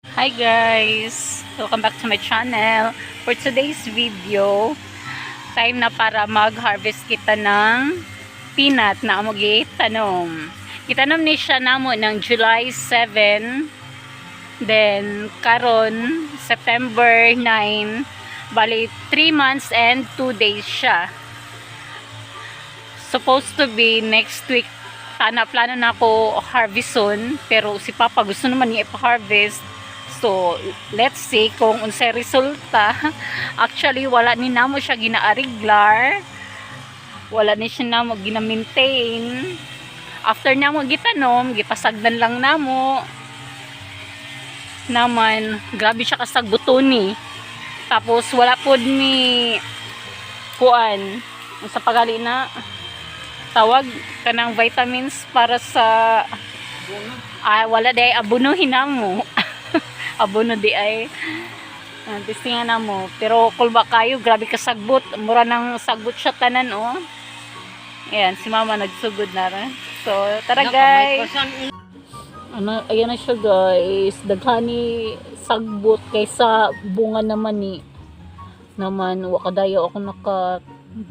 Hi guys! Welcome back to my channel. For today's video, time na para mag-harvest kita ng peanut na amo tanom. Gitanom ni siya namo ng July 7. Then karon September 9, bali 3 months and 2 days siya. Supposed to be next week tana plano na ako harveston, pero si Papa gusto naman niya ipa-harvest. So let's see kung unsay resulta. Actually, wala ni namo siya ginaariglar, wala ni siya namo gina-maintain. After namo gitanom, gipasagdan lang namo naman. Grabe siya kasagbutoni. Tapos wala pod ni kuan, unsa pagali na tawag kanang vitamins para sa ay, wala diay abono. Hinamo abono di ay. Testingan na mo, pero kulba kayo, grabe kasagbot, mura nang sagbot siya tanan, oh. Ayan si Mama, nagsugod na rin. So tara guys, ano, ayan na siya guys. Daghani sagbot kaysa bunga naman ni naman. Wa kadayo ako naka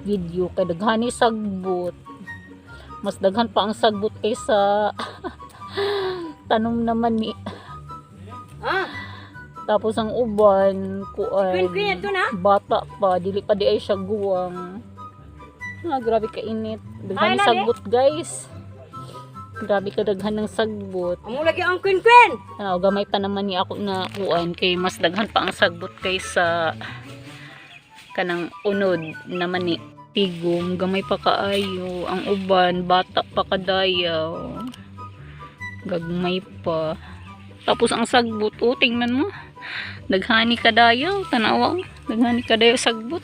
video kay daghani sagbot. Mas daghan pa ang sagbot kaysa tanom naman ni. Ah, Tapos ang uban, kuan, Queen Queen, ito na? Bata pa, dili pa di ay siya guwang. Ah, grabe ka init. Daghan Ay, lali. Sagbot guys. Grabe ka daghan ng sagbot. Amo lagi ang Queen Queen. Ano, gamay pa naman ni ako na kuan kay mas daghan pa ang sagbot kaysa kanang unod naman ni tigom. Gamay pa kaayo ang uban, bata pa kadayaw, gagmay pa. Tapos ang sagbot, oh, tingnan mo, daghani kadayaw. Tanawa, oh, daghani kadayaw sagbot.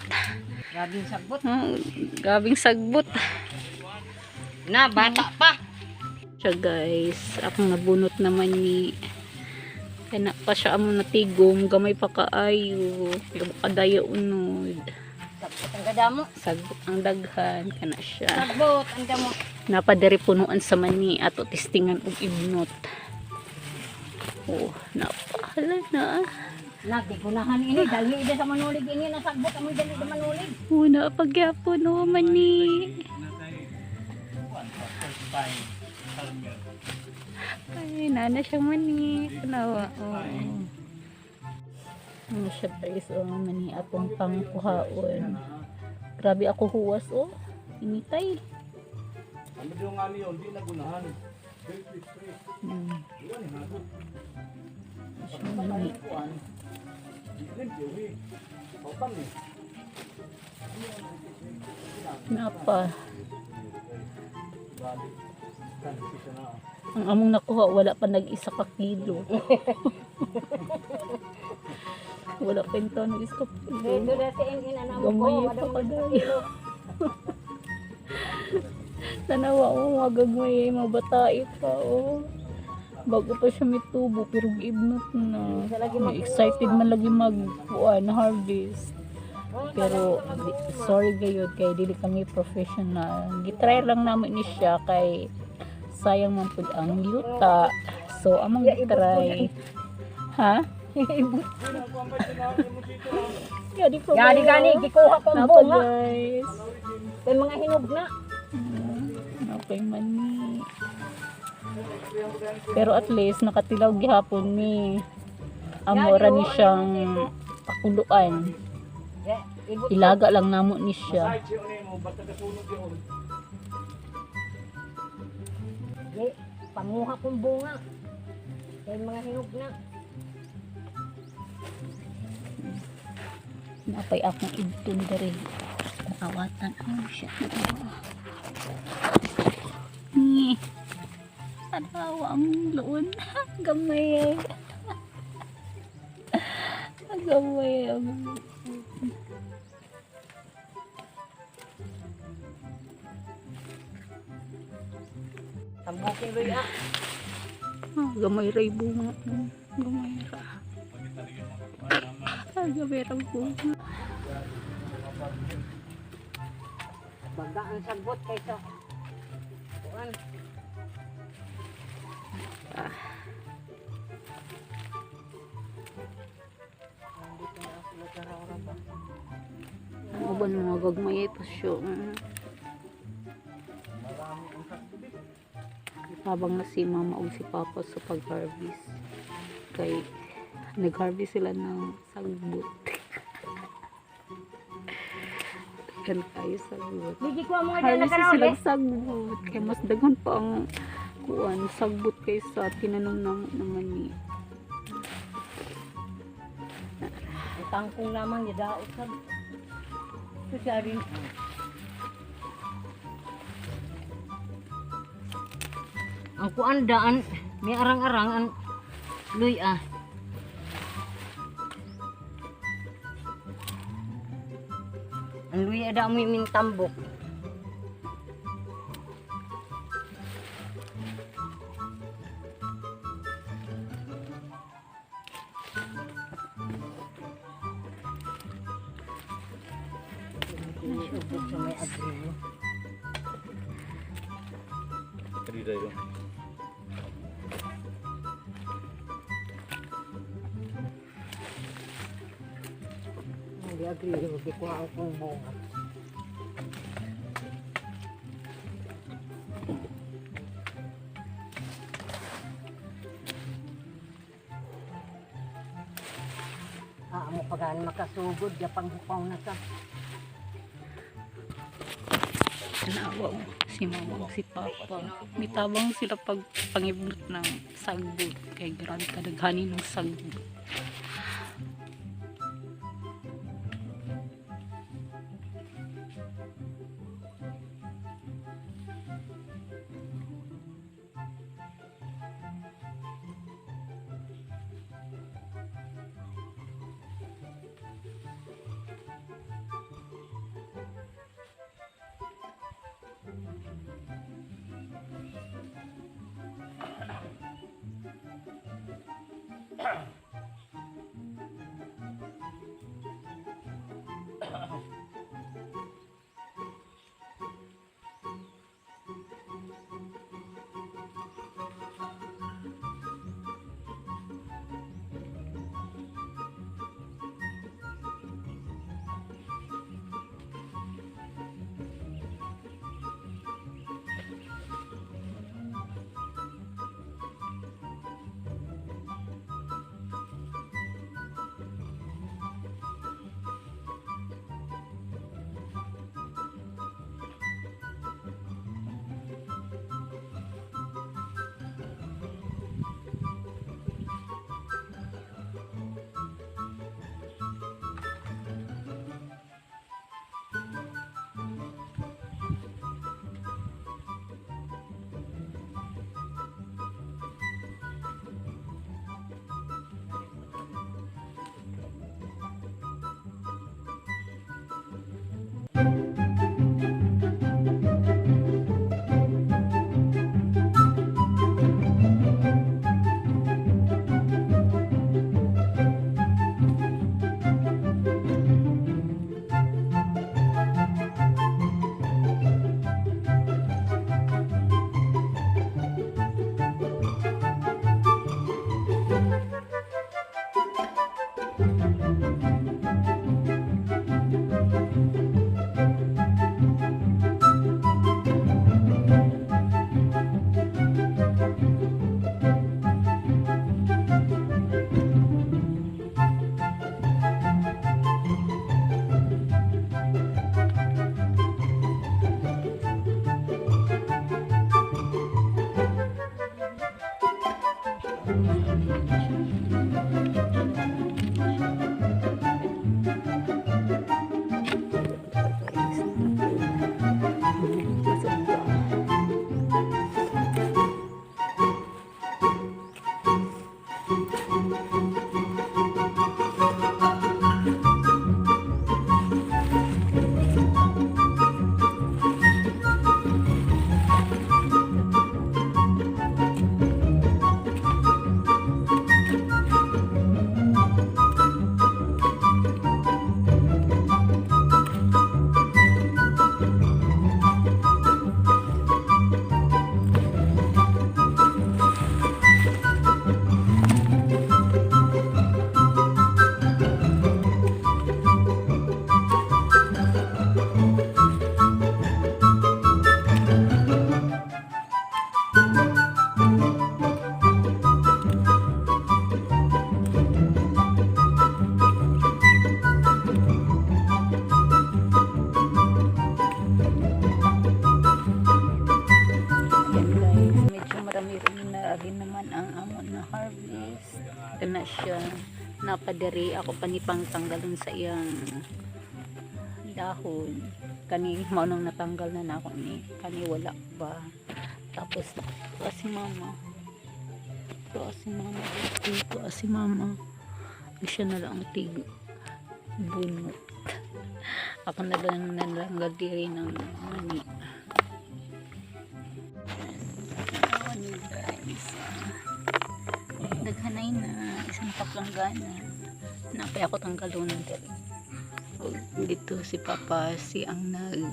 Grabing sagbot. Oh, grabing sagbot. Na, bata pa. Siya guys, akong nabunot naman ni kana pa siya amo natigom, gamay pa kaayo, pero kadayo unod. Sagbot ang kadamo. Sagbot ang daghan kana siya. Sagbot ang damo. Napadiri punuan sa mani, ato testingan og ibnot. Oh, napahala na. Na, di gunahan ini. Dali ida sa manulig ini. Nasagbot amo dali sa manulig. Oh, napagyapon oh mani. Ay, nana siya mani. Tanawa, oh. Ano siya guys, oh, mani atong pangkuhaon. Grabe ako huwas, oh. Initay. Ano yung nga niyo, hindi nagunahan. Siya mani. Napa. Ang among nakuha, wala pa nag-isa ka kilo. Wala pa yung taon nag-isa ka kilo. Dito na si Ingin na mo Gamay ko. pa kadayo. Tanawa ko, mga gagmay, mga batai pa, oh. Bago pa siya may tubo, pero ibnot na. May excited man lagi mag kuan, harvest. Pero sorry gayud kay dili kami professional. Gitry lang namin ni siya kay sayang man pud ang yuta. So among gitry. Ha? Yadi pa Gani ba gani yun? gikuha ko ang Napa bunga. guys. May mga hinog na. Okay man ni. Pero at least nakatilaw gihapon ni. Amora ni siyang pakuluan. Yeah, ibot. Ilaga lang namo ni siya. Side siya mo, basta kasunod yun. Di, panguha kong bunga. May mga hinog na. Napay akong idton diri. Awatan oh siya. Ni. Tanawa ang luon. Gamay eh. Gamay ang Tambukin ko ah. Ah, gamay ray bunga. Gamay ra. Ah, gamay ra bunga. Baga ang sagbot kaysa kuan. Nagkaraw ba? Ang uban mga gagmay pa siya. Marami ang sagbot. Habang na si mama o si papa sa pag-harvest. Kay nag-harvest sila ng sagbot. Daghan kayo sagbot. Bigi ko ang mga dyan Harvest na nagkaraw sila sagbot. Kaya mas daghan pa ang kuan sagbot kaysa tinanom naman ni. Ang tangkong lamang niya daot sa. Ito siya rin. Ang kuan daan, may arang-arang ang luy ah. Ang luy ada mo yung tambok. Iniubod sa may agriyo. Kadi dayo. Hindi agriyo, hindi ko ang kong bunga. Ah, mo pagaan makasugod, yapang hupaw na sa. Tanawa oh, si mama o si papa. Mitabang sila pag pangibot ng sagbot. Kay grabe kadaghanin ng sagbot. Siya. Napadiri ako pa ni pang tanggalon sa iyang dahon. Kani mao nang natanggal na nako ni. Kani wala ba. Tapos ito si mama. Ito si mama. Ito si mama. Siya na lang ang tig bunot. Ako na lang nalanggal diri ng mani. Ano, guys. Daghanay na isang paklanggana. Napay ako tanggalunan diri. O, dito si Papa si ang nag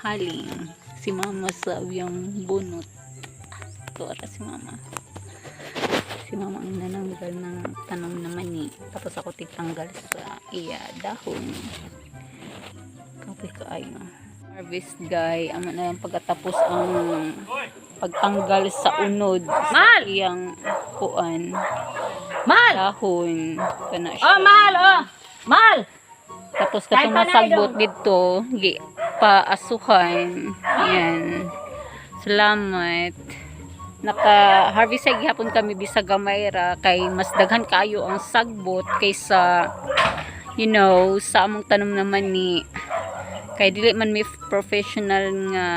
haling. Si Mama sa yung bunot. Ito ata si Mama. Si Mama ang nananggal ng tanom na mani. Tapos ako titanggal sa iya dahon. Kapoy kaayo. Harvest guy, amo na lang pagkatapos ang pagtanggal sa unod sa Mahal! iyang kuan Mahal! dahon kana siya. Oh, mahal, oh! Mahal! Tapos katong Kahit panay masagbot dito, gi paasuhan. Yan. Salamat. Naka harvest ay gihapon kami bisag gamay ra kay mas daghan kaayo ang sagbot kaysa sa among tanom naman ni, kay dili man mi professional nga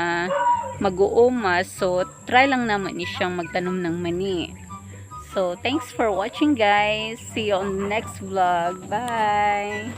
mag-uuma, so try lang naman ni siyang magtanom ng mani. So thanks for watching, guys. See you on the next vlog. Bye.